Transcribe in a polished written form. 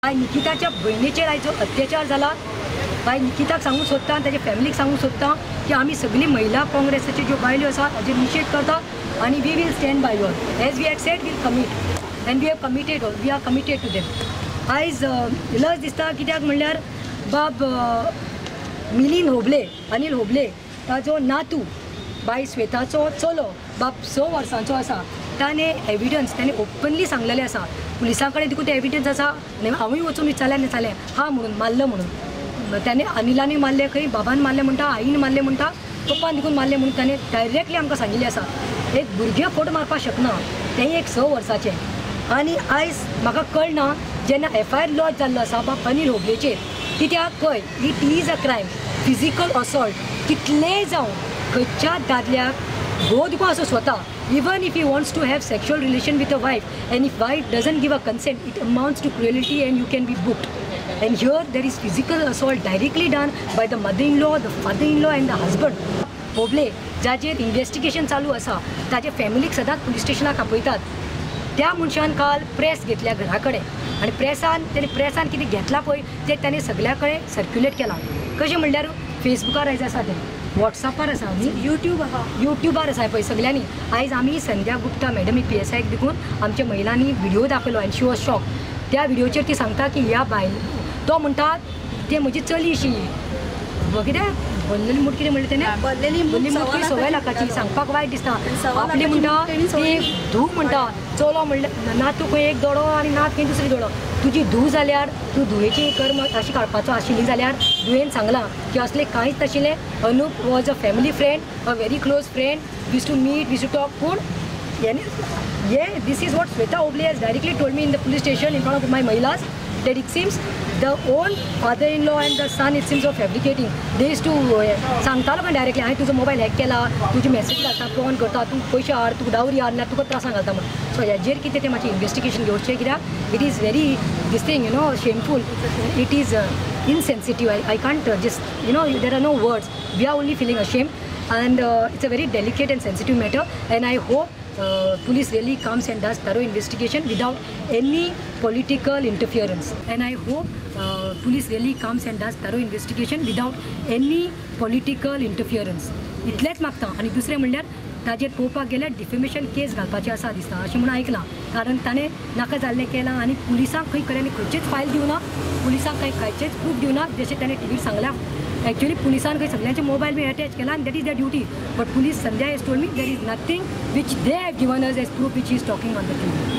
बाय निकिताच्या भयणीचेर आयज जो अत्याचार जाला, बाय निकिताक सांगूंक सोदता आनी ताच्या फॅमिलीक सांगूंक सोदता की आमी सगळी महिला काँग्रेसाच्यो ज्यो बायल्यो आसा ताजेर निशेध करता आनी we will stand by your as we had said we'll commit and we have committed, we are committed to them. आयज लज दिसता कित्याक म्हणल्यार बाब मिलिंद होबले, अनिल होबले ताजो नातू बाय श्वेताचो चलो बाब 6 वर्सांचो आसा, ताणें एविडन्स ताणें ओपनली सांगलेलें आसा पुलिसां कडेन देखून ते एविडन्स आसा. आनी हांवूय वचून विचारलें आनी सांगलें हा म्हणून मारलो म्हणून ताणें अनिलानूय मारलें खंय, बाबान मारलें म्हणटा, आईन मारलें म्हणटा, पप्पान देखून मारलें म्हणून ताणें डायरेक्टली आमकां सांगिल्लें आसा. एक भुरगें फोट मारपाक शकना, तेंय एक 6 वर्साचें. आनी आयज म्हाका कळना जेन्ना एफ I R lodge जाल्लो आसा बाब अनिल होबलेचेर, कित्याक खंय it is a crime physical assault. कितलेंय जावं खंयच्या दादल्याक घोव देखून आसूं स्वता, even if he wants to have sexual relation with a wife and if wife doesn't give a consent, it amounts to cruelty and you can be booked. And here there is physical assault directly done by the mother-in-law, the father-in-law and the husband. Hoble जाचेर investigation चालू आसा ताच्या फॅमिलीक सदांच police स्टेशनाक आपयतात. त्या मनशान काल प्रेस घेतल्या घरा कडेन आनी प्रेसान तेणें प्रेसान कितें घेतलां पळय तें ताणें सगल्या कडेन सर्क्युलेट केलां. कशें म्हणल्यार फेसबुकार आयज आसा तें, वॉट्सॅपार आसा, युट्यूब आहा, युट्यूबार आसा पळय सगल्यांनी. आयज आमी संध्या गुप्ता मॅडम पी एस आयक देखून आमच्या महिलांनी व्हिडिओ दाखयलो आनी शी वॉज शॉक. त्या व्हिडिओचेर ती सांगता की ह्या बायल तो म्हणटा तें म्हजी चली शी कितें भरलेली मूठ कितें म्हणलें तेणें, भरलेली मूठ 1.25 लाखाची. सांगपाक वायट दिसता. आपली म्हणटा ती धूव म्हणटा चलो म्हणल्यार नातू खंय एक दोडो आनी नात खंय दुसरी दोडो. तुजी धूव जाल्यार तूं धुवेची कर्म अशी काडपाचो आशिल्ली जाल्यार धुवेन सांगलां की असलें कांयच नाशिल्लें. Anup was a family friend, a very close friend, we used to meet, we used to talk. पूण हे this is what Shweta Hoble has directly told me in the police station in front of my महिलास that it seems the own father-in-law and the son, it seems, are fabricating. They used to सांगतालो पण directly हांवें तुजो mobile hack केला, तुजी message घालता, phone करता, तूं पयशे हाड, तुका डावरी हाड, ना तुका त्रासान घालता म्हणून. सो हेजेर कितें तें मातशें इन्वेस्टिगेशन घेवचें कित्याक it is very this thing you know shameful, it is insensitive. I can't just you know there are no words, we are only feeling ashamed and it's a very delicate and sensitive matter and I hope police really comes and does thorough investigation without any political interference. And I hope police really comes and does thorough investigation without any political interference. इतलेंच मागता. आनी दुसरें म्हणल्यार ताजेर पळोवपाक गेल्यार defamation केस घालपाची आसा दिसता अशें म्हणून आयकलां, कारण ताणें नाका जाल्लें केलां आनी पुलिसांक खंय खऱ्यांनी खंयचेच फायल दिवना, पुलिसांक खंय खंयचेच प्रूफ दिवना जशें ताणें टिवीर सांगलां. एक्चुअली पुलिसान खंय सगळ्यांचे मोबायल बी अटॅच केला आनी that is the duty. But police Sandhya has told me there is nothing which they have given us as proof which is talking on the TV.